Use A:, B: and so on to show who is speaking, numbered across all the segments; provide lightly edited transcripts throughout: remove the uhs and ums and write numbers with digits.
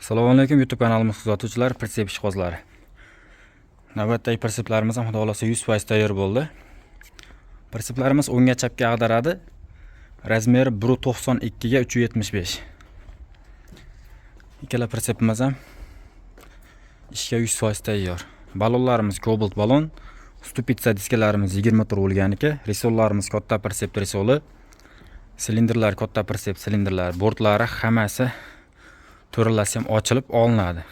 A: Assalomu alaykum, YouTube kanalimiz kuzatuvchilari, pritsep ishqibozlari. Navbatdagi pritseplarimiz ham, xudo xohlasa, 100% tayyor bo'ldi. Pritseplarimiz o'ngga, chapga ag'daradi. Размер i 1.92 ga 3.75. Ikkala pritsepimiz ham ishga 100% tayyor. Balonlarimiz Kobalt balon, ступица diskalarimiz 20 tur bo'lganiki, resorlarimiz katta pritsep resoli, silindrlar katta pritsep silindrlar, bortlari hammasi to'ralasi ham ochilib olinadi.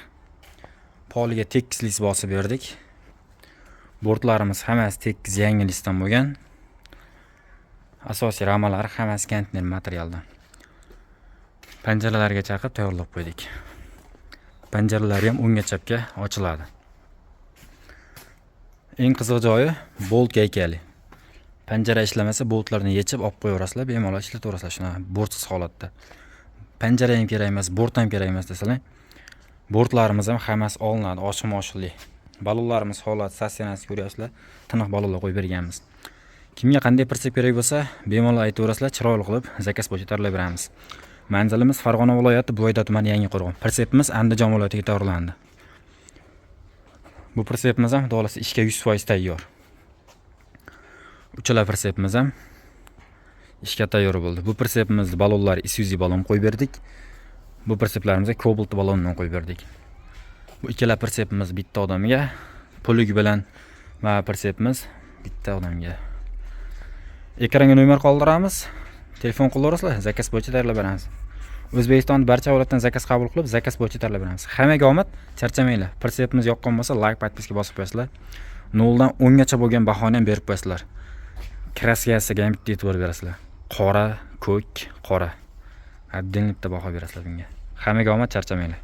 A: Poliga tekis list bosib berdik. Bortlarimiz hammasi tekis, yangi listdan bo'lgan. Asosiy ramalari hammasi konteyner materialdan. Panjaralarga chaqib tayyorlab qo'ydik. Panjaralari ham o'ngga, chapga ochiladi. Eng qiziq joyi bolt gaykali. Panjara ishlamasa, boltlarni yechib olib qo'yaverasizlar, bemalol ishlataverasizlar shunaqa bortsiz holatda. Panjara ham kerak emas, bort ham kerak emas desalar, bortlarimiz ham hammasi olinadi, ochiq oshiqli. Balonlarimiz holati, состояние sini ko'ryapsizlar, tiniq balonlar qo'yib berganmiz. Kimga qanday pritsep kerak bo'lsa, bemalol aytaverasizlar, chiroyli qilib заказ bo'yicha tayyorlab beramiz. Manzilimiz Farg'ona viloyati, Buvayda tumani, Yangiqo'rg'on. Pritsepimiz Andijon viloyatiga tayyorlandi. Bu pritsepimiz ham, xudo xohlasa, ishga 100% tayyor. Uchala pritsepimiz ham ishga tayyor bo'ldi. Bu pritsepimizni balonlari Isuzu balon qo'yib berdik. Bu pritseplarimizni Kobalt balonidan qo'yib berdik. Bu ikkala pritsepimiz bitta odamga, плуг bilan va pritsepimiz bitta odamga. Ekranga nomer qoldiramiz. Telefon qilaverasizlar, заказ bo'yicha tayyorlab beramiz. O'zbekistonning barcha viloyatidan заказ qabul qilib, заказ bo'yicha tayyorlab beramiz. Hammaga omad, charchamanglar. Pritsepimiz yoqqan bo'lsa, layk, подписка bosib qo'yasizlar. 0 dan 10 gacha bo'lgan bahoni ham berib qo'yasizlar. Краска siga ham bitta e'tibor berasizlar. Qora, ko'k, qora. Отдельно bitta baho berasizlar bunga. Hammaga omad, charchamanglar.